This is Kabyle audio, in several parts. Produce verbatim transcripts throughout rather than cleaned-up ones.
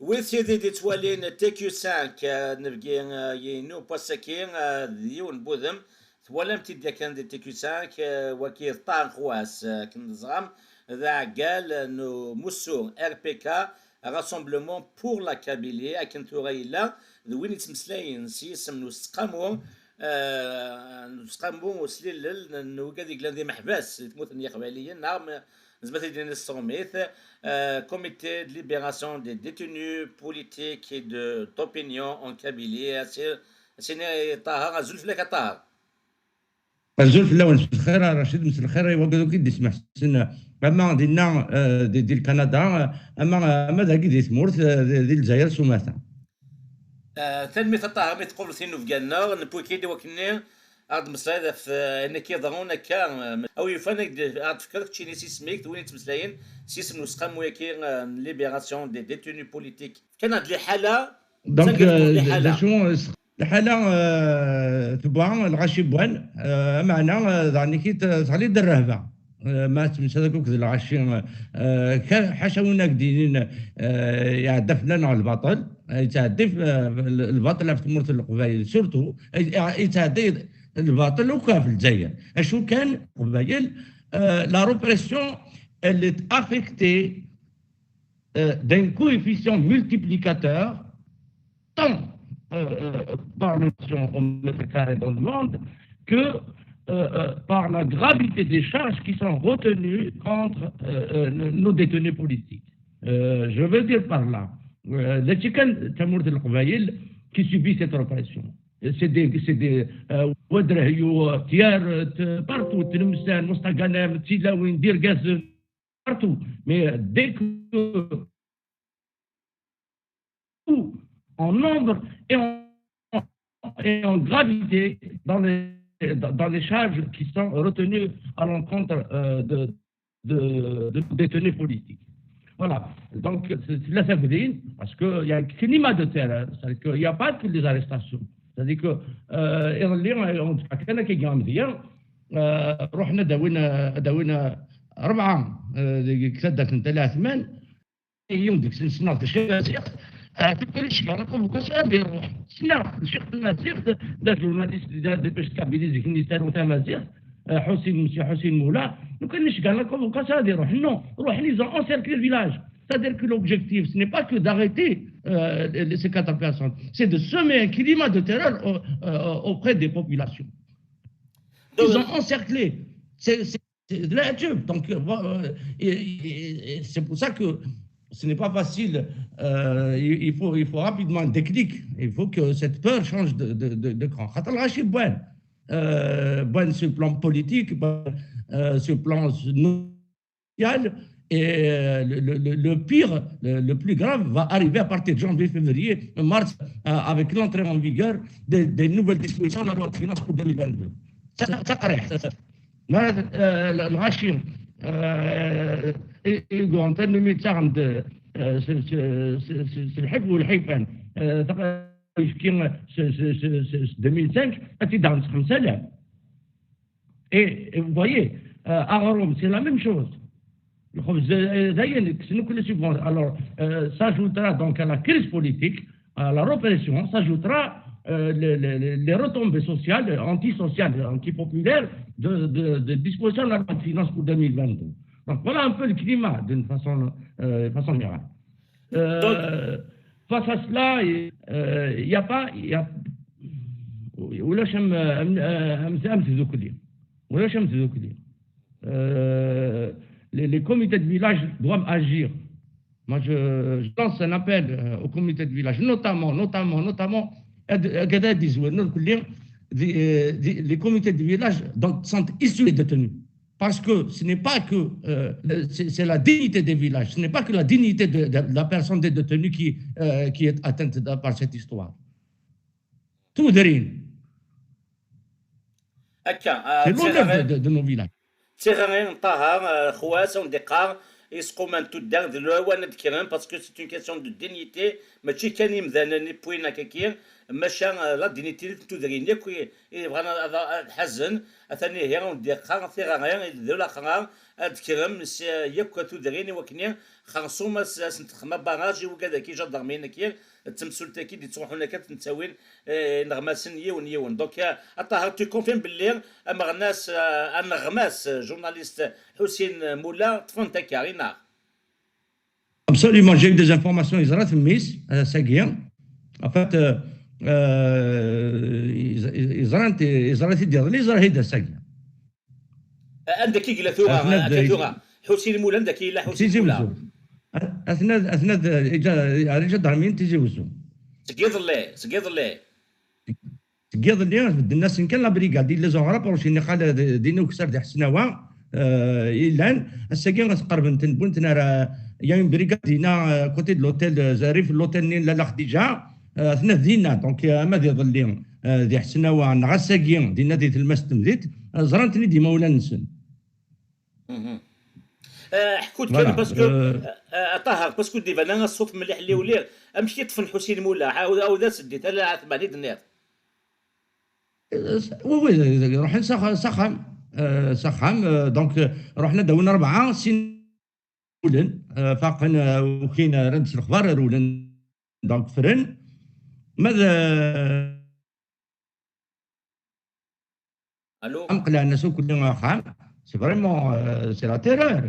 Wid tid i d-ittwalin T Q cinq, eh, nebgi, eh, inu n wass-agi, eh, d yiwen n wudem. Twalam-t-id yakan di T Q cinq, eh, wagi d Ṭaher Xwas, eh, akken teẓram, d aɛeggal n umussu R P K, Rassemblement pour la Kabylie, akken tura yella, d win yettmeslayen s yisem n useqqamu, eh, n useqqamu uslilel n, n wigad i yellan d imeḥbas di tmurt n Yiqbayliyen, neɣ m-, nezmer ad d-nini s tṛumit, eh, Comité de libération des détenus politiques et de, d'opinion en Kabylie. A si-, a sini Ṭaher, azul fell-ak a Ṭaher. Azul fell-awen, mselxir a Racid, mselxir i wagad akk i d-ismeḥsen, ama dinna, eh, di, di Lkanada, ama, ama dagi di tmurt, eh, di, di Lezzayer s umata. Eh, tanemmirt a Ṭaher mi tqubleḍ tinubga-nneɣ, newwi-k-id i wakken-nni ad d-tmeslayeḍ ɣef, eh, ayen akka yeḍran akka, eh, a wi yufan ad d-, ad d-tefkeḍ keččini s isem-ik, d win yettmeslayen s yisem n useqqamu-agi, eh, n libération des détenus politiques. Fkan-aɣ-d liḥala, donc, d anga tewweḍ, eh, liḥala. D acu, eh, liḥala, eh, tewwa lɣaci n wwan, eh, ameɛna, eh, daɣen-ik-id, eh, teɣli-d rrehba. Eh, ma ttemsad akk d lɣaci, eh, ka-, ḥaca win ad k-d-yinin, eh, iɛedda fell-aneɣ lbaṭel, eh, yettɛeddi f-, eh, l-, lbaṭel ɣef tmurt n Leqbayel, surtout, eh, yettɛeddi lbaṭel akk ɣef Lezzayer. Acu kan, Leqbayel, eh, la répression, elle est affectée, euh, d'un coefficient multiplicateur, tant, euh, euh, par les nations au mètre carré dans le monde que, euh, euh, par la gravité des charges qui sont retenues contre, euh, euh, nos détenus politiques. Euh, je veux dire par là, euh, les Tchétchènes, Tamour de Leqbayel, qui subit cette répression. C'est des, c'est des, euh, Ouadrehio, euh, Tiar, euh, t-, partout, Tlemcen, Mostaganem, Tilawin, Dergazen, partout. Mais, euh, dès que tout en nombre et en, et en gravité dans les, dans, dans les charges qui sont retenues à l'encontre, euh, de, de, de détenus politiques. Voilà. Donc, c'est, c'est la Sabine, parce qu'il y a un climat de terreur, c'est-à-dire qu'il n'y a pas que les arrestations. C'est-à-dire que, euh, iḍelli, euh, on, كان كي قام ديا، euh, رحنا داوينا، داوينا أربعة، euh, ديك سدة كنت لا ثمان، يوم ديك سنة ديك الشيء، آه، تبقى لي شي، أنا كون بكون سامي روح. سنا، الشيخ المسيح، دا، دا جورناليست، دا، دا باش كابيلي زيك نيسان وتا مزيغ، آه، حسين، مسيو حسين مولا، لو كان نشكى لكم وكاس هذه روح، نو، روح، ils ont encerclé le village. C'est-à-dire que l'objectif, ce n'est pas que d'arrêter, euh, les, ces quatre personnes, c'est de semer un climat de terreur au-, euh, auprès des populations. Ils ont encerclé. C'est, c'est, c'est de la nature. Donc, euh, voilà, euh, et, et- et c'est pour ça que ce n'est pas facile. Euh, il, il faut, il faut rapidement un déclic. Il faut que cette peur change de, de, de, de camp. خاطر الغاشي بوان. Euh, بوان sur le plan politique, بوان, euh, sur le plan social. Et, euh, le, le- le- le pire, le, le plus grave va arriver à partir de janvier, février, mars, euh, avec l'entrée en vigueur des, des nouvelles dispositions de la loi de finances pour deux mille vingt-deux. Ça, ça, ça, ça. ما، آه، الغاشي، آه، يقول أنت إنه يتعمد، آه، س- س- س- س- الحب والحيفان. آه، تق- يشكي س- س- س- س- ألفين وخمسة آلاف. Et, et vous voyez, euh, à Rome, c'est la même chose. الخبز، آه، زين، c'est nous que les subventions. Alors, euh, s'ajoutera donc à la crise politique, à la répression, s'ajoutera, euh, les, les- les- les retombées sociales, antisociales, antipopulaires de, de, de disposition de la loi de finances pour deux mille vingt-deux. Donc voilà un peu le climat d'une façon, euh, façon générale. Euh, face à cela, il n'y a pas, il y a, ولاش أم أم أم أم تذكري ولاش أم تذكري euh, les, les comités de village doivent agir. Moi, je, je lance un appel, euh, aux comités de village, notamment, notamment, notamment, هكذا يزوينوا الكل, les, euh, les- les comités de village donc, sont issus des détenus. Parce que ce n'est pas que, euh, c'est c'est la dignité des villages, ce n'est pas que la dignité de, de la personne des détenus qui, euh, qui est atteinte de- par cette histoire. Tout de rien. Akka, ah, c'est l'honneur de, de- de nos villages. Tiɣri n Ṭaher, eh, Xwas, awen d-iqqar, isquma n tuddar d lawan ad d-kkren, parce que c'est une question de dignité, mačči kan imdanen i wwin akkaki, maca, eh, la dignité n tudrin yakk i, i yebɣan ad, ad, ad ḥazen, atan ihi awen d-iqqar tiɣri d laxra, Ad d-kkrem s yakk tudrin i wakken xersum as, as n texma barrage i wigad-agi, ijandarmiyen-agi, d temsult-agi d-ittruḥun akka, ad ten-ttawin, eh, ineɣmasen yiwen yiwen. Donc, eh, a Ṭaher, tu confirmes belli ameɣnas, eh, aneɣmas, eh, journaliste Ḥusin Mula, ṭṭfen-t akka, i neɣ? Absolument, j'ai eu des informations, yeẓra-t mmi-s, ass-agi. En fait, euh, euh, yeẓ-, yeẓra-t, yeẓra-t-id iḍelli, yeẓra-t-id ass-agi. Anda akka i yella tura, Atnad, akka tura? Ḥusin Mula, anda akka i yella Ḥusin Tizi Mula? Wezzu. Atnad, Atnad, iǧa-, ar iǧadarmiyen Tizi Wezzu. Seg iḍelli, seg iḍelli. Seg iḍelli, bedden-asen kan la brigade, ils les ont rapprochés, niqal d, din ukessar di Ḥesnawa, euh, i llan. Ass-agi, qerben-ten, wwin-ten ar, il y a une brigade dinna, euh, côté de l'hôtel, euh, rrif n l'hôtel-nni n Lalla Xdija, euh, atnad dinna. Donc, euh, ama d iḍelli, euh, di Ḥesnawa, neɣ ass-agi, dinna di tlemmast n temdint, euh, ẓran-ten-id yimawlan-nsen. Mhm. Euh, ḥku-d kan, voilà, parce que, euh, euh, a Ṭaher, parce que d-iban-aɣ ṣṣut mliḥ liwli, amek i ṭṭfen Ḥusin Mula, awd, awd as-ddit, ala Ɛetman i d-tenniḍ. Euh, oui, oui, ruḥen s ax-, s axxam. Euh, s axxam, euh, donc, euh, ruḥen ad d-awin rebɛa, sin rewlen, euh, faqen, euh, ukin, euh, rran-d s lexbar, rewlen, donc, ffren. Ma d, euh, Allô? Am qelɛen-as akk axxam. C'est vraiment, euh, c'est la terreur.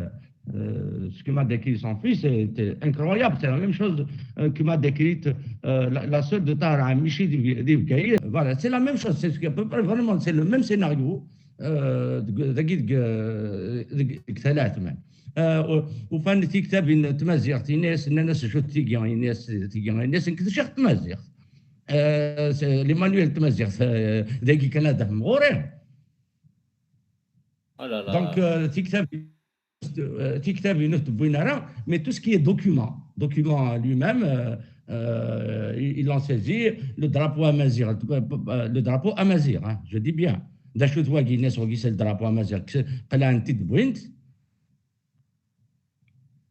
Euh, ce que m'a décrit son fils, c'était incroyable. C'est la même chose, euh, que m'a décrite, euh, la, la sœur de Tahar Amichi di, di Bgayet. Voilà, c'est la même chose. C'est ce qui, à peu près, vraiment, c'est le même scénario, euh, deg, deg, deg, deg, deg Tala Ɛetman. Euh, u-, ufan tiktabin n tmaziɣt, yenna-yas, nnan-as, "Acu-t tigi?" Yenna-yas, "Tigi." Yenna-yas, "Nekk d ccix n tmaziɣt." Euh, c'est les manuels n tmaziɣt, euh, dagi kan ad d-afem ɣur-i. Oh là là. Donc, euh, tiktabin, euh, tiktabin ur t-wwin ara, mais tout ce qui est document, document lui-même, euh, euh, ils, ils l'ont saisi, le drapeau amazigh, euh, le drapeau amazigh, hein, je dis bien. D acu-t wagi, yenna-yas, wagi, c'est le drapeau amazigh, qelɛen-t-id wwin-t.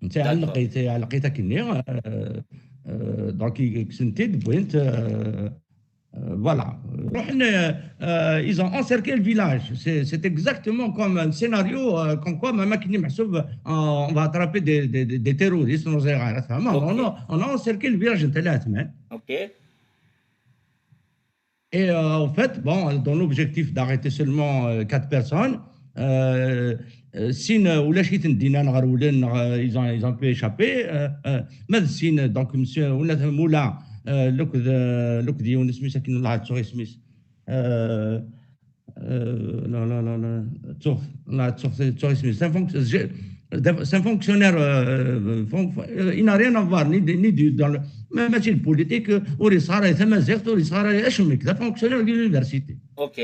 Netta D'accord. Ɛellqit, ɛellqit akkenni, euh, euh, donc, i-, kksen-t-id, wwin-t, euh, euh, voilà. Ruḥen, euh, euh, ils ont encerclé le village. C'est, c'est exactement comme un scénario, euh, comme quoi, même akkenni meḥsub, euh, on va attraper des, des, des, des terroristes, ur ẓriɣ ara, tfehmeḍ? Ok. On a, on a encerclé le village n Tala Ɛetman. Ok. Et, euh, en fait, bon, dans l'objectif d'arrêter seulement, euh, quatre personnes, euh, euh, sin, euh, ulac-iten dinna, neɣ rewlen, neɣ, euh, ils ont, ils ont pu échapper, euh, euh, ma d sin, donc, monsieur, wala Mula, euh, akked, euh, akked yiwen isem-is akken, Allah, ttuɣ isem-is. Euh, euh, la, la, la, la, ttuɣ, la, ttuɣ, ttuɣ isem-is. C'est un fonc-, j'ai, c'est un fonctionnaire, euh, fon-, fon-, euh, il n'a rien à voir, ni de, ni du, dans le, ma-, mačči d politique, euh, ur yesɣaray tamaziɣt, ur yesɣaray acemmek, d afonctionnaire de l'université. Ok.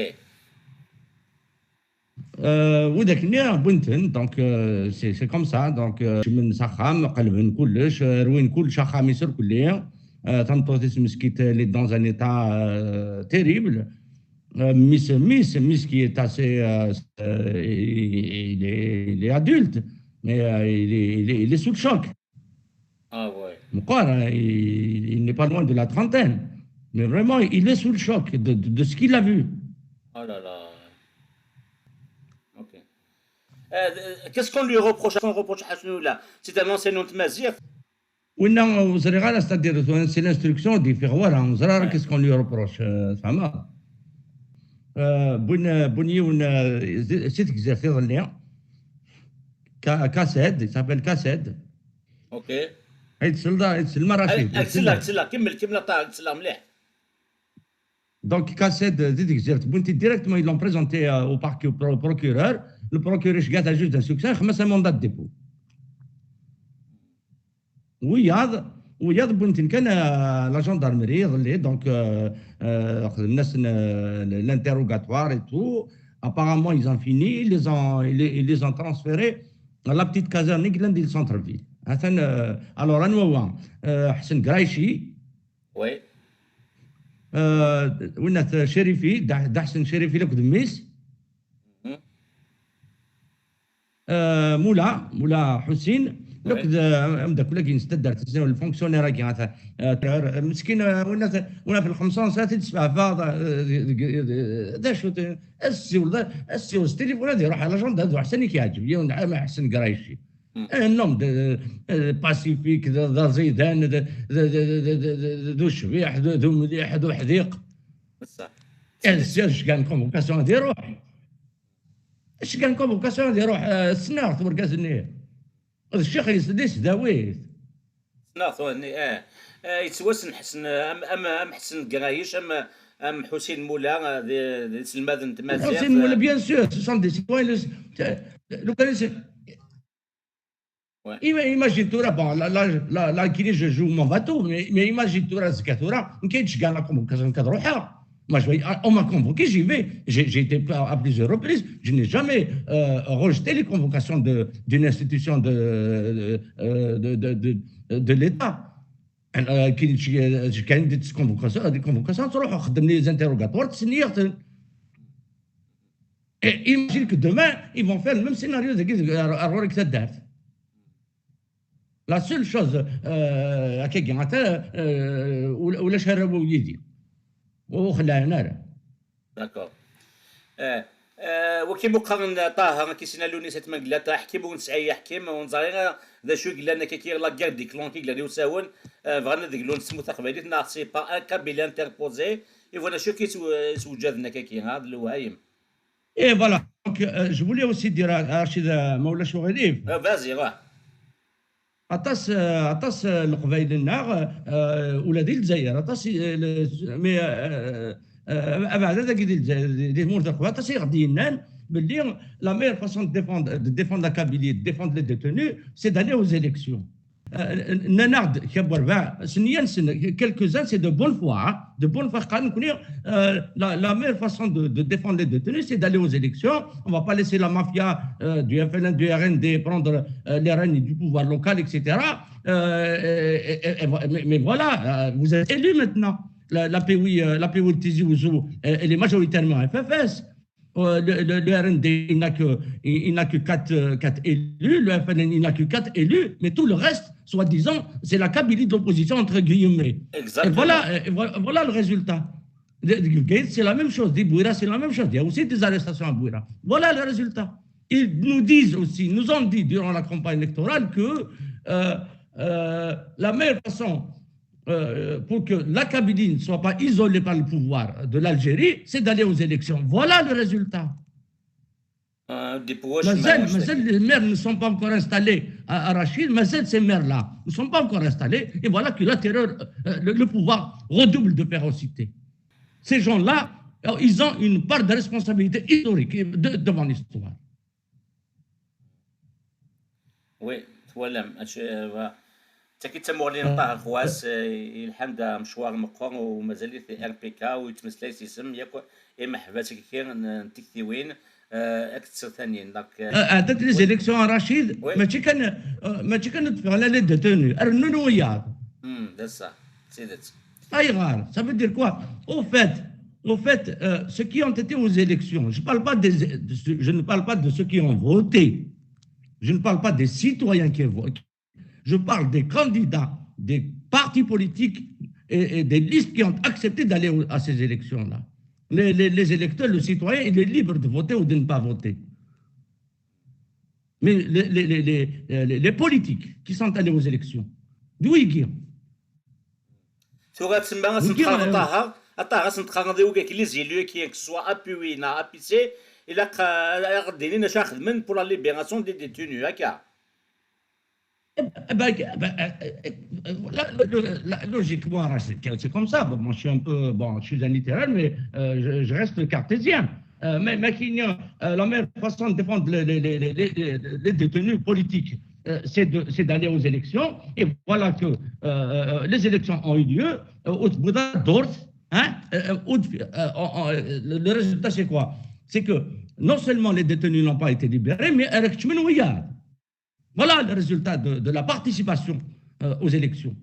Euh, widak-nni wwin-ten, donc, euh, c'est, c'est comme ça, donc, euh, kecmen s axxam, qelben kullec, euh, rwin kullec, axxam-is irkelli, euh, tameṭṭut-is meskint, elle est dans un état, euh, terrible. Euh, mmi-s, mmi-s, mmi-s qui est assez, euh, euh, il, il est, il est adulte, mais, euh, il est, il est, il est sous le choc. Ah ouais. Meqqar, hein, il, il n'est pas loin de la trentaine. Mais vraiment, il est sous le choc de, de, de ce qu'il a vu. Oh là là. Ok. Euh, qu'est-ce qu'on lui reproche? Qu'est-ce qu'on reproche à Hasnoula? C'est un enseignant de Mazir. Winna, ur ẓriɣ ara, c'est-à-dire, c'est l'instruction, d-ifiɣ wara, ur ẓriɣ ara, ouais, qu'est-ce qu'on lui reproche, euh, tfehmeḍ? Euh, wwin, wwin yiwen, euh, si, si tegzirt iḍelli. Ka-, Kased, il s'appelle Kased. Ok. Ay, tselled, ay, tsellem a Rachid. Ay, ay, tsellem, tsellem, kemmel, kemmel, a Ṭaher, tsellem mliḥ. Donc, Kased, euh, di Tegzirt, wwin-t directement, ils l'ont présenté, euh, au parquet, au pro-, procureur. Le procureur, iceggeɛ-t à juge d'instruction, ixdem-as un mandat de dépôt. Wiyaḍ, wiyaḍ wwin-ten kan, euh, la gendarmerie, iḍelli, donc, euh, euh, xedmen-asen, euh, l'interrogatoire et tout. Apparemment, ils ont fini, ils les ont, ils les, ils les ont transférés à la petite caserne i yellan di le centre-ville. Atan, euh, alors, anwa wa? Euh, Ḥsen Grayci. Oui. Euh, winna-t Chérifi, Da-, Daḥsen Chérifi, akked mmi-s. Mhm. Euh, Mula, Mula Ḥusin. Donc, amdakel-agi n taddart, le fonctionnaire-agi, ata, euh, meskin, euh, wina, wina fi lxemsa, ad t-id-tesfeɛfeḍ, euh, deg, deg, d acu, ad tessiwleḍ, ad tessiwleḍ s tilifun, ad iruḥ à l'agenda, d Ḥsen i k-yeɛǧeb, yiwen d Ḥsen Grayci. Un homme de, euh, pacifique, d, d aẓidan, d, d ucbiḥ, d, d umliḥ, d uḥdiq. Ad s-, ad s-, ad s-gan convocation, ad iruḥ. Ad s-gan convocation, ad iruḥ, euh, ssneɣ-t urgaz-nni. D ccix-is, d isdawit. Ssneɣ-t, eh. Eh, yettwassen Ḥsen, am, am, am Ḥsen Grayic, am, am Ḥusin Mula, eh, d, d iselmaden n tmaziɣt. Ḥusin Mula, bien sûr, ce sont des citoyens. Le, le, le, ouais. Ima-, imagine tura, bon, là, là, là, là, kini, je joue mon bateau, mais, mais imagine tura, azekka tura, nekk i d-ceggeɛ la convocation, nekk ad ruḥeɣ. Moi, je vais, on m'a convoqué, j'y vais. J'ai, j'ai été à, à plusieurs reprises. Je n'ai jamais, euh, rejeté les convocations de, d'une institution de, euh, de, de, de, de l'État. Euh, كي تجي، كاين des convocations, des convocations, تروح خدم les interrogatoires, تسنيغ. Et imagine que demain, ils vont faire le même scénario de, de, de, de, de, de, de, La seule chose, euh, هكاكي معناتها، euh, ولا-، ولاش هربوا يدي. وخلاها نار. D'accord. آه. آه، وكيما قال طه، كي سنا لوني سيت مانجلاترا، حكيم ونسعي حكيم، ونزاري ذا شو قلنا كي، كي la guerre des clans كي قلنا يساون، آه، بغينا ذيك لون سمو تقبيليت، نا c'est pas un Kabyle interposé، إي voilà شو كي سو-، سوجدنا كي، كي هذا الوهايم. Et voilà. Donc, euh, je voulais aussi dire à, à Rachid, euh, ما ولاش وغير Yves. آه، vas-y، واه. Aṭas, euh, aṭas, euh, Leqbayel-nneɣ, euh, ula di Lezzayer, aṭas, euh, le, mais, euh, euh, abeɛda dagi di Lezzayer, di, di tmurt n Leqbayel, aṭas i ɣ-d-yennan belli la meilleure façon de défendre, de défendre la Kabylie, de défendre les détenus, c'est d'aller aux élections. Euh, nnan-aɣ-d kra n werbaɛ, s nniya-nsen, quelques-uns, c'est de bonne foi, hein, de bonne foi, qqaren nekkni, euh, la, la meilleure façon de, de défendre les détenus, c'est d'aller aux élections. On va pas laisser la mafia, euh, du F L N, du R N D prendre, euh, les rênes du pouvoir local, et cetera. Euh, et, et, et, mais, mais voilà, euh, vous êtes élus maintenant. La, la P O I, euh, la P O I Tizi Ouzou, euh, elle est majoritairement F F S. Euh, le, le, le R N D, il n'a que, il, il n'a que quatre, euh, quatre élus. Le F L N, il n'a que quatre élus. Mais tout le reste, soi-disant, c'est la Kabylie de l'opposition, entre guillemets. Exactement. Et voilà, et voilà, voilà le résultat. Le, le Gates, c'est la même chose. Di Bouira, c'est la même chose. Il y a aussi des arrestations à Bouira. Voilà le résultat. Ils nous disent aussi, nous ont dit durant la campagne électorale que, euh, euh, la meilleure façon, euh, pour que la Kabylie ne soit pas isolée par le pouvoir de l'Algérie, c'est d'aller aux élections. Voilà le résultat. آه، دي بوش ما مازال، مازال les maires ne sont pas encore installés à, à Rachid, مازال ces maires-là ne sont pas encore installés, et voilà que la terreur, euh, le, le pouvoir redouble de férocité. Ces gens-là, euh, ils ont une part de responsabilité historique de, devant l'histoire. Oui, twalam, acu, euh, Taki d tamuɣli n Ṭaher Xwas, eh, yelḥan d amecwar meqqer u mazal-it R P K u yettmeslay s isem yakk imeḥbas n, n tiktiwin, eh, akked tsertanin. Donc, eh, ah, ah, les élections à Rachid, oui, mačči kan, euh, mačči kan ur d-ffɣen les détenus, rennun wiyaḍ. Hmm, d ass-a, d tidet. Ayɣer? Ça veut dire quoi? Au fait, au fait, euh, ceux qui ont été aux élections, je parle pas des, de ce, je ne parle pas de ceux qui ont voté. Je ne parle pas des citoyens qui ont voté. Je parle des candidats, des partis politiques et, et des listes qui ont accepté d'aller au, à ces élections-là. Les, les, les électeurs, le citoyen, il est libre de voter ou de ne pas voter. Mais les, les, les, les, les, les politiques qui sont allés aux élections, d'où ils viennent? Tura tsemma ad sen-tqarreḍ, euh, Ṭaher, a Ṭaher, ad sen-tqarreḍ i wigad, les élus-agi, que ce soit A P U neɣ A P C, ilaq, euh, ad aɣ-d-inin acu ara xedmen pour la libération des détenus, akka. Eh ben, eh ben, eh, eh, eh, là, le, le, là, logiquement, Rachid, c'est comme ça. Bon, moi, je suis un peu, bon, je suis un littéraire, mais, euh, je, je reste cartésien. Euh, mais, mais qu'il y a, euh, la meilleure façon de défendre les, les, les, les, les, les détenus politiques, euh, c'est de, c'est d'aller aux élections. Et voilà que, euh, euh, les élections ont eu lieu, euh, au Bouddha d'Ors, hein, euh, euh, au, euh, en, en, euh, le, le résultat, c'est quoi? C'est que non seulement les détenus n'ont pas été libérés, mais avec Chmenouyad. Voilà le résultat de, de la participation, euh, aux élections.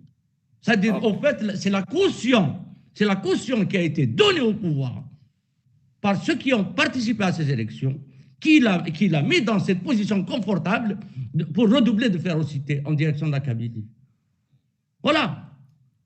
C'est-à-dire, au fait, c'est la caution, c'est la caution qui a été donnée au pouvoir par ceux qui ont participé à ces élections, qui l'a, qui l'a mis dans cette position confortable de- pour redoubler de férocité en direction de la Kabylie. Voilà.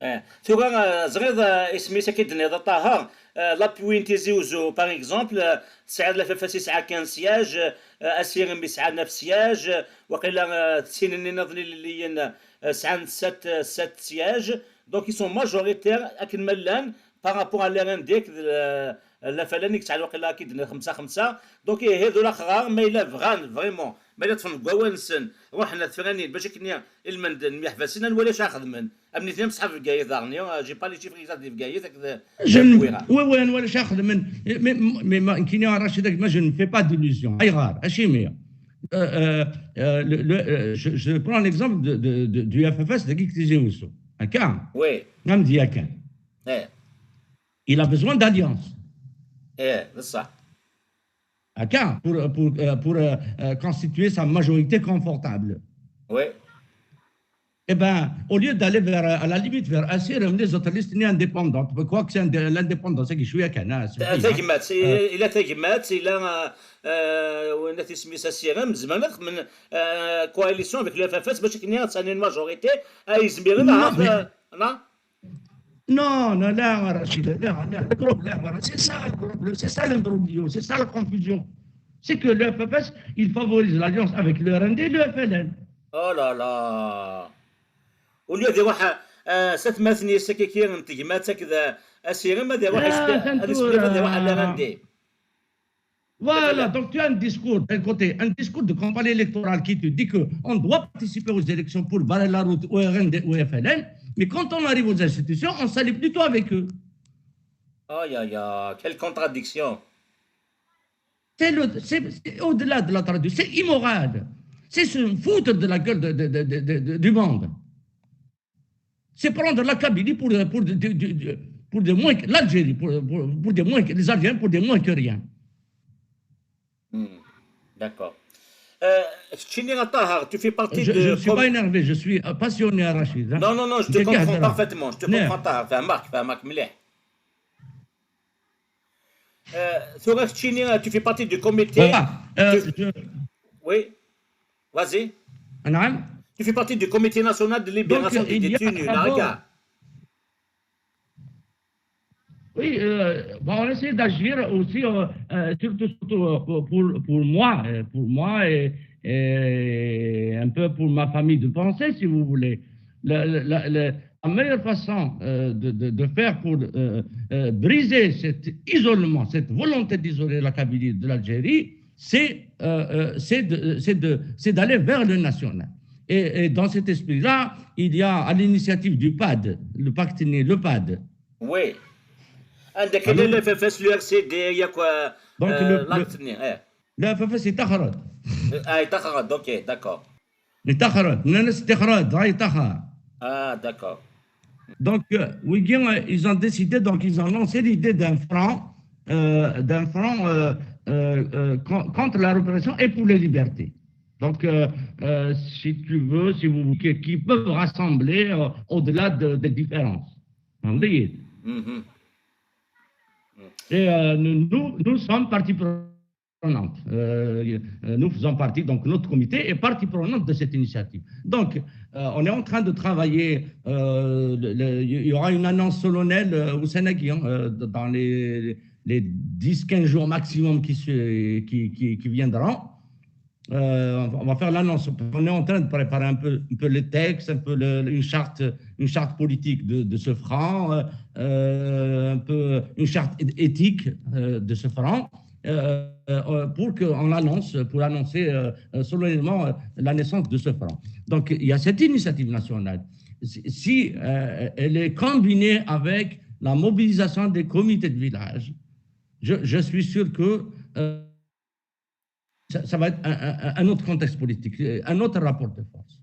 Eh, tura, eh, ẓriɣ, eh, isem-is akka i d-tenniḍ a Ṭaher, eh, la Pointe Tizi Ouzou, par exemple, eh, tesɛiḍ la F F S yesɛa kan siège, eh, Asirem yesɛa neuf sièges, eh, waqila, eh, d sin-nni nniḍen ilelliyen, eh, sɛan sept, eh, sept sièges, donc ils sont majoritaires akken ma llan par rapport à l'R N D akked, eh, la F L N i yesɛan waqila akka i d-tenniḍ xemsa xemsa, donc ihi d ulaxeɣ ma yella bɣan vraiment, ma yella ṭṭfen deg wawal-nsen, ruḥen ar tefranin bac akken i lmend n yiḥbasiyen, ad nwali acu ara xedmen. Am nitni am ṣṣḥab Bgayet daɣen, eh, j'ai pas les chiffres exacts di Bgayet akked Je d ne, Bwiɣa. Oui, oui, أنا ولا شاخذ من, mais, mais, mais ما, كيني راه رشيد ما, je ne fais pas d'illusion. أي غار, أشي مية. Euh, euh, euh, je, je prends l'exemple de, de, de, du F F S, de Guy Tizi Ouzou. هكا. Oui. نعم, ديال كان. Eh, Il a besoin d'alliance. eh, بصح. هكا, pour, pour, euh, pour, euh, euh, constituer sa majorité confortable. Oui. Eh ben, au lieu d'aller vers, à la limite, vers Asirem, les autres listes indépendantes, je crois que c'est indé- l'indépendance, c'est que je suis à Kana, c'est Ta- vrai, hein. Tagmat, Euh, ila Tagmat, ila, euh, euh, winna isem-is Asirem, zemren ad xedmen, euh, coalition avec le F F S, bac akken ad sɛun une majorité, ay zmiren Non, ad, mais- euh, non? Non, non, là, Rachid, là, là, le groupe, là, voilà, c'est ça le groupe, c'est ça l'imbroglio, c'est ça la confusion. C'est que le F F S, il favorise l'alliance avec le R N D et le F L N. Oh là là. Au lieu de iruḥ, euh, s atmaten-is akiki n Tagmat akked, euh, Asirem, ad iruḥ Ah, ispe- ad tantura. isbir ad iruḥ à l'R N D. Voilà, Voilà. Donc tu as un discours, d'un côté, un discours de campagne électorale qui te dit qu'on doit participer aux élections pour barrer la route au R N D, au F L N, mais quand on arrive aux institutions, on s'allie plutôt avec eux. Aïe, aïe, aïe, quelle contradiction. C'est le, c'est, c'est au-delà de la traduction, c'est immoral. C'est se foutre de la gueule de, de, de, de, de, du monde. C'est prendre la Kabylie pour, pour, de, de, de, pour des moins que l'Algérie, pour, pour, pour des moins que les Algériens, pour des moins que rien. Hmm. D'accord. Euh, keččini a Ṭaher, tu fais partie Je de ne suis com- pas énervé, je suis euh, passionné, Rachid, hein. Non, non, non, je te Quelqu'un comprends a- parfaitement. Je te Non. Comprends, t'as, enfin, Marc, enfin, Marc Mlih. Euh, ثورة كتشيني, tu fais partie du comité. Voilà. Euh, Tu- je- Oui. Vas-y. نعم. Tu fais partie du comité national de Donc, libération des il y a détenus, d'abord- Narga. Oui, euh, bon, on essaie d'agir aussi, euh, euh, surtout, surtout, euh, pour, pour, pour moi, euh, pour moi et, et un peu pour ma famille de pensée, si vous voulez. La, la, la, la- la meilleure façon euh, de, de, de faire pour euh, euh, briser cet isolement, cette volonté d'isoler la Kabylie de l'Algérie, c'est euh, euh, c'est de- c'est de- c'est d'aller vers le national. Et, et dans cet esprit-là, il y a à l'initiative du PAD, le pacte né, le PAD. Oui. عندك Allô? le F F S, le R C D, il y a quoi? Donc, Euh, le- l'acte né, eh. Le F F S est تخرج. Ah, يتخرج, ok, d'accord. يتخرج. الناس تخرج, راهي تخرج. Ah, d'accord. Donc, euh, oui, bien, euh, ils ont décidé, donc ils ont lancé l'idée d'un front, euh, d'un front euh, euh, euh, con- contre la répression et pour les libertés. Donc, euh, euh, si tu veux, si vous voulez, qui, qui peuvent rassembler euh, au-delà de- des différences. Vous voyez. Mhm. Et euh, nous, nous, nous sommes partie prenante. Euh, euh, nous faisons partie, donc notre comité est partie prenante de cette initiative. Donc, euh, on est en train de travailler. Euh, le- le- il y aura une annonce solennelle euh, au Sénégal hein, euh, dans les, les dix, quinze jours maximum qui, se- qui, qui, qui viendront. Euh, on va- on va faire l'annonce. On est en train de préparer un peu, un peu les textes, un peu le- une charte, une charte politique de, de ce front, euh, euh, un peu une charte é- éthique euh, de ce front, euh, euh, pour qu'on annonce, pour annoncer euh, euh, solennellement euh, la naissance de ce front. Donc il y a cette initiative nationale. Si, si, euh, elle est combinée avec la mobilisation des comités de village, je, je suis sûr que euh, ça, ça va être un, un- un autre contexte politique, un autre rapport de force.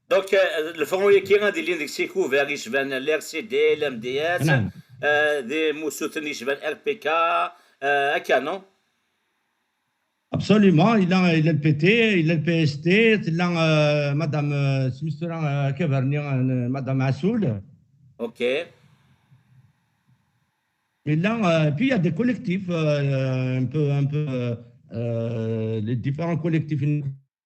Donc, euh, le front-agi ad ilin deg-s ikubbar yecban l'R C D, l'M D S, نعم. euh, d imusuten yecban R P K, euh, akka, non? Absolument, il a, il a le P T, il a le P S T, il a euh, Madame euh, Smith, euh, Keverni, euh, Madame Assoul. Ok. Et là, euh, puis il y a des collectifs, euh, un peu, un peu, euh, euh, les différents collectifs,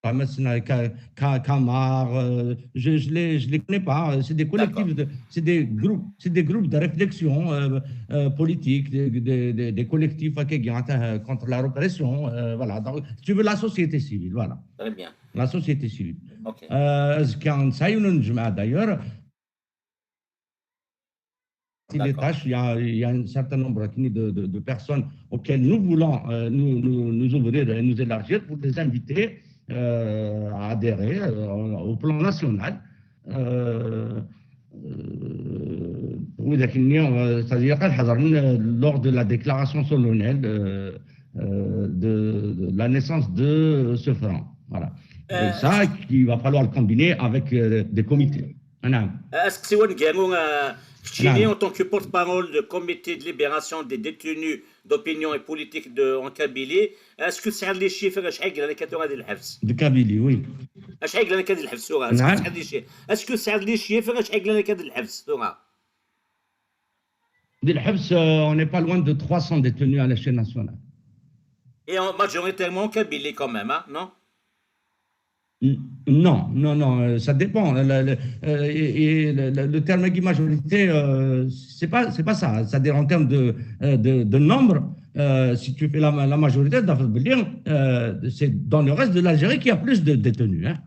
Ka-, Ka-, Kamar, euh, je, je les, je les connais pas. C'est des collectifs, de, c'est des groupes, c'est des groupes de réflexion euh, euh, politique, des, des, des, des collectifs euh, contre la répression. Euh, voilà. Donc, si tu veux, la société civile, voilà. Très bien. La société civile. Ok. Euh, ce qui en d'ailleurs, les tâches, il y, a, il y a un certain nombre de, de, de personnes auxquelles nous voulons euh, nous, nous, nous, ouvrir et nous élargir pour les inviter euh, à adhérer euh, au plan national. Euh, euh, c'est-à-dire lors de la déclaration solennelle euh, de, de, la naissance de ce franc. Voilà. Et ça, il va falloir le combiner avec euh, des comités. Est-ce que c'est Wangamo, euh, en tant que porte-parole du comité de libération des détenus d'opinion et politique de, en Kabylie, est-ce que c'est les chiffres de Kabylie, oui. Est-ce que c'est les chiffres de euh, on n'est pas loin de trois cents détenus à l'échelle nationale. Et en, majoritairement en Kabylie quand même, hein, non ? Non, non, non, euh, ça dépend. Le, le, euh, et, et le, le, terme majorité, euh, c'est pas, c'est pas ça. C'est-à-dire en termes de, euh, de, de nombre, euh, si tu fais la, la majorité, euh, c'est dans le reste de l'Algérie qu'il y a plus de détenus. Hein.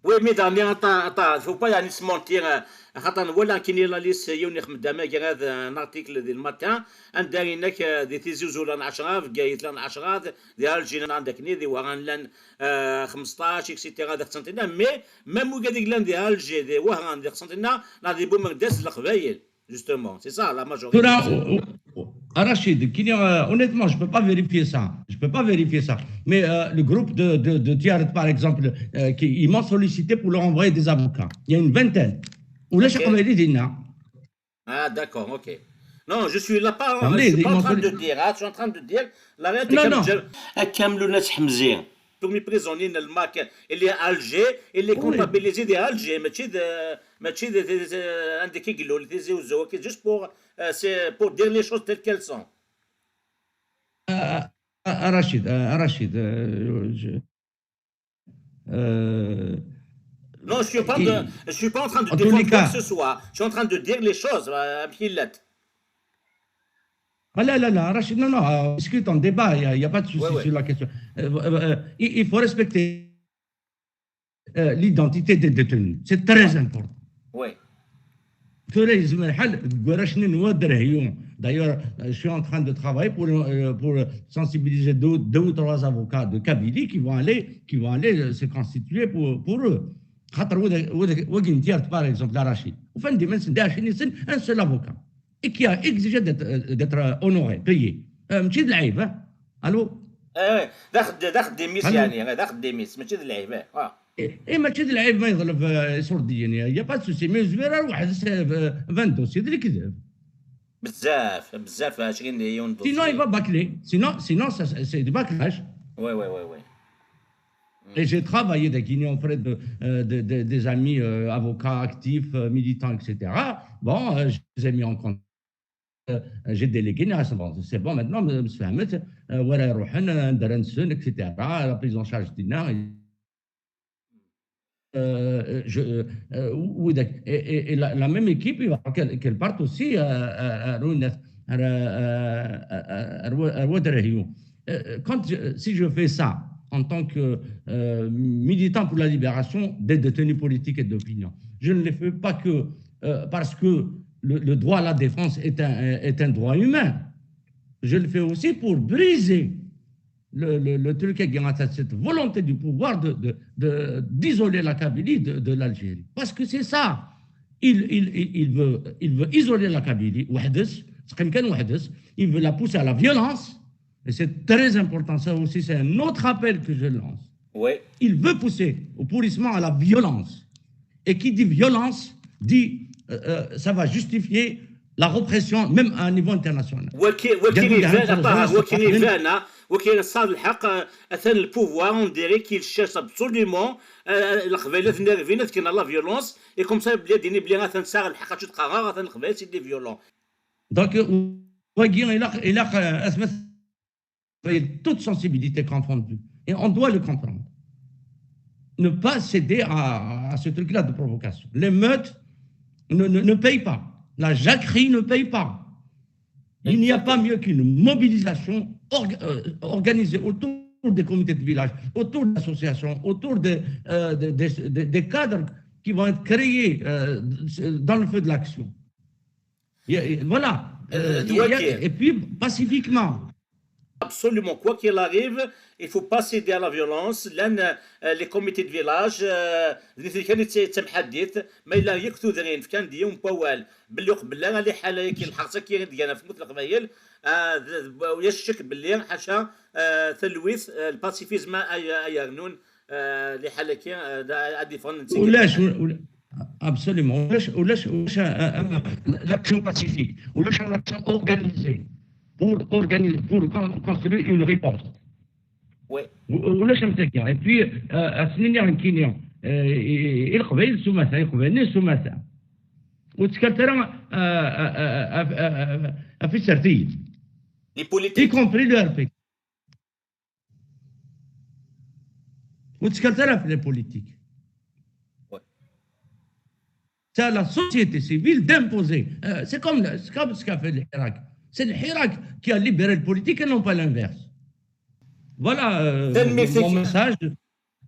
Oui, mais dans les, attends, attends, faut pas y aller se mentir. Hein. خاطر نولى كاين لا ليس يونيخ مدام قراد ان ارتيكل ديال الماتان، عندها هناك دي تيزي وزولان عشرة، في قايت لان عشرة، دي الجيل عندك ني دي وهران لان آه خمسطاش اكسيتيرا داك سنتينا. مي ميم وكاديك لان دي الجي دي وهران دي سنتينا لا دي بومر داس القبايل. Justement, c'est ça la majorité. Rachid, honnêtement, je ne peux pas vérifier ça. Je ne peux pas vérifier ça. Mais euh, le groupe de, de, de Tiaret, par exemple, euh, qui, ils m'ont sollicité pour leur envoyer des avocats. Il y a une vingtaine. Ou là, j'ai Ah, d'accord, ok. Non, je suis là pas. Je suis pas en train de dire. Hein, je suis en train de dire la réalité. Non, non. Pour me prisonnier, le mac, il est à Alger, il est comptabilisé d'Alger, mais tu de, mais tu de, un des kiglo, les juste pour, euh, c'est pour dire les choses telles qu'elles sont. Euh, Rachid, euh, Rachid, euh, je, euh, non, je suis pas, de, je suis pas en train de défendre quoi que ce soit. Je suis en train de dire les choses, euh, Ah, là, là, là, Rachid, non, non, on discute en débat, il n'y a, a, pas de souci oui, oui. sur la question. Euh, euh, il, il, faut respecter euh, l'identité des détenus. C'est très important. Oui. D'ailleurs, euh, je suis en train de travailler pour, euh, pour sensibiliser deux, deux, ou trois avocats de Kabylie qui vont aller, qui vont aller euh, se constituer pour, pour eux. Par exemple, la Rachid. Au fin de un seul avocat. Et qui a exigé d'être euh, honoré, payé. ماشي د العيب. Allô ? ايه، داخل داخل ديميس يعني، داخل ديميس، ماشي د العيب، اه. اي ماشي د العيب ما يظلم في صور ديالي، il y a pas de souci. Mais زويره واحد vingt dossiers ديال الكذب. بزاف بزاف، عشرين مليون dossiers. Sinon, il va bâcler. Sinon, sinon c'est du bâclage. Oui, oui, oui, oui. Et j'ai travaillé avec l'Union auprès de, euh, de, de, des amis euh, avocats actifs, euh, militants, et cetera. Bon, euh, je les ai mis en contact. Euh, j'ai délégué, c'est bon, c'est bon maintenant, مسفهمت, euh, وين يروحن, ندير نسون, et cetera. La prise en charge دينا. Euh, je, euh, et, et la, la, même équipe, il va qu'elle parte aussi à, à, à, à, à, à, quand je, si je fais ça en tant que euh, militant pour la libération des détenus politiques et d'opinion, je ne le fais pas que euh, parce que le, le, droit à la défense est un, est un droit humain. Je le fais aussi pour briser le, le, le truc, cette volonté du pouvoir de, de, de, d'isoler la Kabylie de, de l'Algérie. Parce que c'est ça. Il, il, il, veut, il veut isoler la Kabylie, il veut la pousser à la violence. Et c'est très important, ça aussi, c'est un autre appel que je lance. Oui. Il veut pousser au pourrissement à la violence. Et qui dit violence dit euh, euh, ça va justifier la répression, même à un niveau international. وكاين يبان، وكاين يبان، وكاين صار الحق، اتان البوفوار اون ديري كي الشاش ابسوليمون، القبايلات نيرفين كاين لا فيولونس، اي كوم سا بلي ديني بلي غاتنسى الحق تقرر، اتان القبايل سي دي فيولون. Donc, Wagi, il a, il a, euh, toute sensibilité confondue. Et on doit le comprendre. Ne pas céder à, à ce truc-là de provocation. L'émeute ne, ne, ne paye pas. La jacquerie ne paye pas. Il n'y a pas mieux qu'une mobilisation orga- euh, organisée autour des comités de village, autour d'associations, autour des, euh, des, des- des- des cadres qui vont être créés euh, dans le feu de l'action. Il y a- Voilà. Euh, Euh, il y a- ok. Et puis pacifiquement. Absolument. Quoi qu'il arrive, il faut pas céder à la violence. Llan, euh, les comités de village, euh, d nitni kan i d tamḥaddit, ma yella yakk tudrin fkan-d yiwen n wawal belli uqbel ara liḥala-agi, lḥerṣ-agi i d-gan ɣef tmurt n Leqbayel, ah, d- d- ulac ccek belli ḥaca, euh, talwit, euh, le pacifisme ay, ay yernun, euh, liḥala-agi, euh, d- ad d-iffɣen netta. Ulac, ul- ul- absolument. Ulac, ulac, ulac un- un- un- l'action pacifique. Ulac une action organisée pour organiser, pour con- construire une réponse. Oui. Ulac am tagi. Et puis, euh, à ce moment-là, euh, i Leqbayel s umata, Iqbayliyen s umata. Ur ttekkalet ara, euh, euh, euh, euh, euh, ɣef isertiyen, Les y politiques. compris le R P. Ur ttekkalet ara ɣef les politiques. Ouais. C'est à la société civile d'imposer. Euh, c'est comme, c'est comme ce qu'a fait l'Irak. C'est l'Irak qui a libéré le politique et non pas l'inverse. Voilà euh, Tanemmirt-ik. Mon message.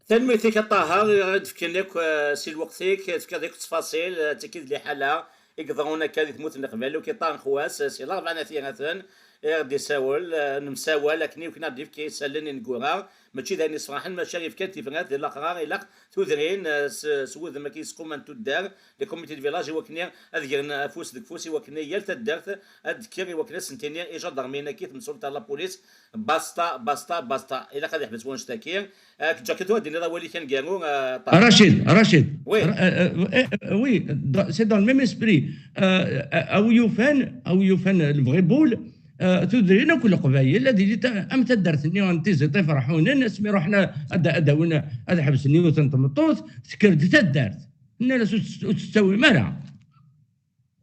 Tanemmirt-ik a Ṭaher, i d-fkan akk, euh, si lweqt-ik, tefkiḍ akk ttfaṣil, euh, d tagi d liḥala i yeḍrun akka di tmurt n Leqbayel, u kiṭa n xwas, euh, si Larebɛa n At Yiraten, i ɣ-d-isawel, euh, nemsawal akken i wakken ad d-yefk isallen ineggura, mačči d ayen yesraḥen, maca yefkan tifrat di laxrar, ilaq tudrin, euh, s, s wudem akka yesquman tuddar, les comités de village, i wakken ad gren afus deg ufus, i wakken yal taddart ad d-tekker, i wakken ad sen-tini i ijadarmiyen-agi, temsulta, la police, basta, basta, basta. Ilaq ad yeḥbes wanect-agi. Ak ǧǧeɣ kan tura ad d-tiniḍ awal-ik aneggaru, ah, Ṭaher. Rachid, Rachid. Oui. Euh, euh, euh, euh, oui, dans- c'est dans le même esprit. Euh, euh, a wi yufan, a wi yufan le vrai boule, euh, tudrin akk Leqbayel, ad ilit am taddart-nni n Tizi Ṭiferḥunen, asmi ruḥen ad, ad awin, ad ḥebsen yiwet n tmeṭṭut, tekker-d taddart. Nnan-as ur tt- ur tt-tettawim ara.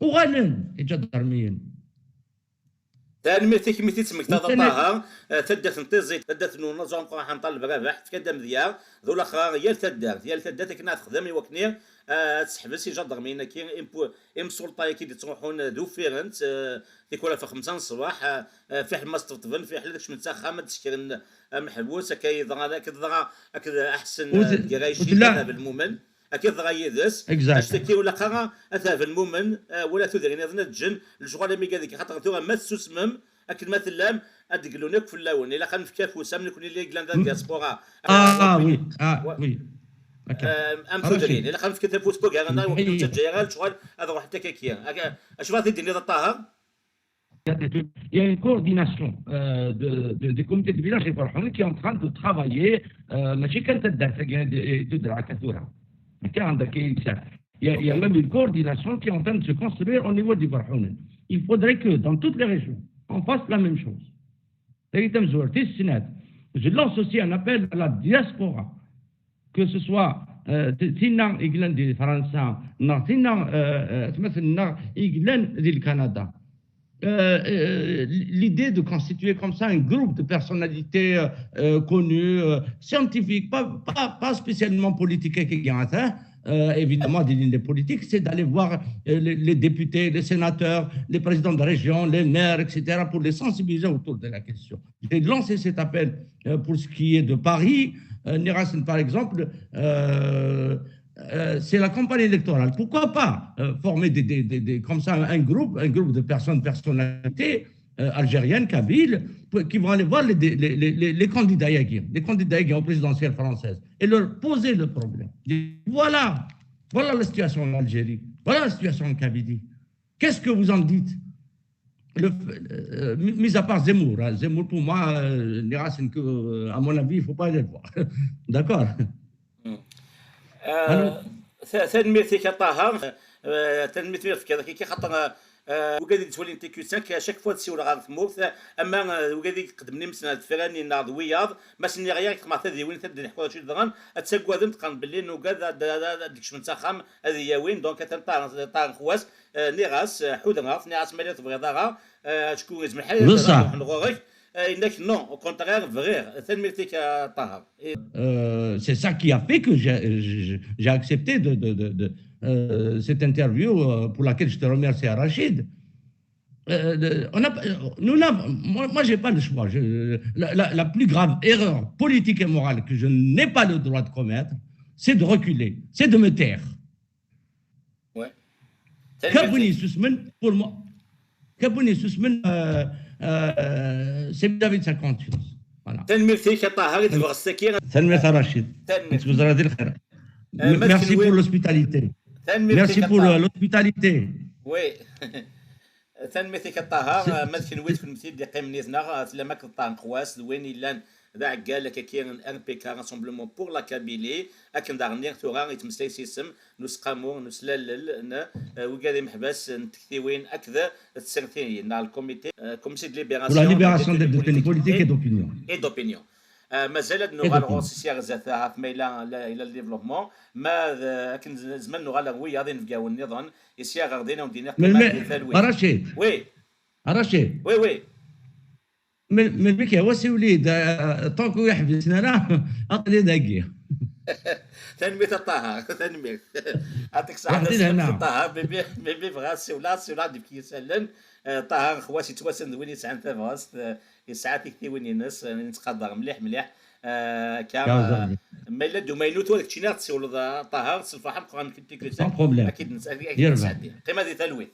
Uɣalen iǧadarmiyen. Tanemmirt-ik mi t-id-temmektaḍ a Tanemmirt. Ṭaher, eh, taddart n Tizi, taddart n unaẓur ameqqran Ḥanṭal Lebrabeḥ, tefka-d amedya, d ulaxer yal taddart, yal taddart akken ad texdem i wakken, eh, ad teḥbes ijadarmiyen-agi, impu- imsulṭa-agi d-ittruḥun d uffiren, eh, tikwal ɣef xemsa n ṣṣbeḥ, eh, eh, fiḥel ma sṭebṭben, fiḥel ad kecmen s axxam, ad d-sekren ameḥbus, akka yeḍra, akka teḍra akked Aḥsen, Ur eh, t- Dgerayci, ur tella- Dehbel Lmumen. Akka teḍra yid-s. Exact. Actaki ulaxer ad tehbel Lmumen, eh, wala tudrin-iḍen ad ǧǧen lecɣal am iga deg, xaṭer tura ma tessusmem akken ma tellam, ad d-glun akk fell-awen. Ilaq ad nefk afus, am nekni i yellan d la diaspora. Ah, ah, Am oui, win- ah, wa- oui. Ok. eh, am Rachid. Tudrin, ilaq ad nefk afus bugar, ur ttaǧǧa ara lecɣal ad ruḥent akka. Akka, acu ara t-id-tiniḍ a Ṭaher? Il y a une coordination euh, de, de- des comités de village et Farhoun qui est en train de travailler, euh, ماشي كان تدار، c'est-à-dire de, de, de la culture. Mais quand même, il y a, il y a même une coordination qui est en train de se construire au niveau du Farhoun. Il faudrait que dans toutes les régions, on fasse la même chose. C'est-à-dire, je lance aussi un appel à la diaspora, que ce soit euh, t- tinna i yellan di Fransa, neɣ tinna, euh, euh, atmaten-nneɣ i yellan di Canada. Euh, euh, l'idée de constituer comme ça un groupe de personnalités euh, euh, connues, euh, scientifiques, pas, pas, pas spécialement politiques, euh, évidemment, des lignes politiques, c'est d'aller voir euh, les, les députés, les sénateurs, les présidents de région, les maires, et cetera, pour les sensibiliser autour de la question. J'ai lancé cet appel euh, pour ce qui est de Paris. Euh, Nirasen, par exemple, euh, euh, c'est la campagne électorale. Pourquoi pas euh, former des, des- des- des- comme ça un groupe, un groupe de personnes, personnalités euh, algériennes, kabyles, pour- qui vont aller voir les, les- les- les- les candidats, ياكي, les candidats ياكي aux présidentielles françaises et leur poser le problème. Dire, voilà, voilà la situation en Algérie, voilà la situation en Kabylie. Qu'est-ce que vous en dites? Le, euh, mis à part Zemmour, hein, Zemmour pour moi, euh, Nirasen, que, euh, à mon avis, il ne faut pas aller le voir. D'accord? Ah, ta- tanemmirt-ik a Ṭaher. Ah, tanemmirt mi tefkiḍ akka, xaṭer, ah, Wigad i yettwalin T Q cinq, chaque fois d-siwleɣ ɣer tmurt, ama wigad i iqeddmen imessen ar deffir-nni neɣ d wiyaḍ, ma s-nniɣ yak ṭṭmeɛ tadiwin, ad d-neḥku d acu i d-yeḍran, ad ttaggaden, qqaren belli nugad ad d-kecmen s axxam ad iyi-awin. Donc atan Ṭaher, Ṭaher Xwas, nniɣ-as, ḥudreɣ-t, nniɣ-as ma yella tebɣiḍ ara, acku yezmer lḥal ad ruḥen ɣur-k. Yenna-k non, au contraire, bɣiɣ. Tanemmirt-ik a Ṭaher. C'est ça qui a fait que j'ai accepté de, de, de, de euh, cette interview euh, pour laquelle je te remercie, Rachid. Euh, on a, nous moi, moi j'ai pas le choix. Je, la, la, la, plus grave erreur politique et morale que je n'ai pas le droit de commettre, c'est de reculer, c'est de me taire. Ouais. Kabuni Susman, pour moi. Kabuni Susman, euh, euh, c'est vis-à-vis de sa conscience. Voilà. Tanemmirt-ik a Ṭaher i tebɣest-agi. Tanemmirt a Rachid. Merci pour l'hospitalité. Merci pour l'hospitalité. Oui. Tanemmirt-ik a Ṭaher, ma d kenwi d kennemti d-iqqimen yid-neɣ, tellam akked Ṭaher Xwas, d win yellan d aɛeggal akkaki n R P K, Rassemblement pour la Kabylie, akken daɣen tura yettmeslay s yisem n useqqamu n uslalel n wigad imeḥbas n tektiwin akked tsertiyin, neɣ le comité, comité de libération, pour la libération des détenus politiques et d'opinion. Et d'opinion. Mazal ad nuɣal ɣur-s sya ɣer zdat, ahat ma yella, yella le développement, ma akken zemren nuɣal ɣer wiyaḍ inebgawen nniḍen, sya ɣer din, ad wen-d-iniɣ talwit. Rachid. Oui. Rachid. Oui, oui. Melmi k-yehwa siwel-iyi-d, tant que ur yi-ḥbisen ara, aql-i dagi. Tanemmirt a Ṭaher, tanemmirt. Ɛṭik ṣaḥa a Ṭaher, melmi bɣiɣ ad siwleɣ, siwleɣ ad d-ifk yisallen. Ṭaher Xwas yettwassen d win yesɛan tabɣest, yesɛa tiktiwin-ines, nettqadar mliḥ mliḥ. Akka, ma yella d umaynut ur keččini ad tessiwleḍ a Ṭaher, s lferḥ ameqqran. Ad k-id-nesɛeddi. Qqim di talwit.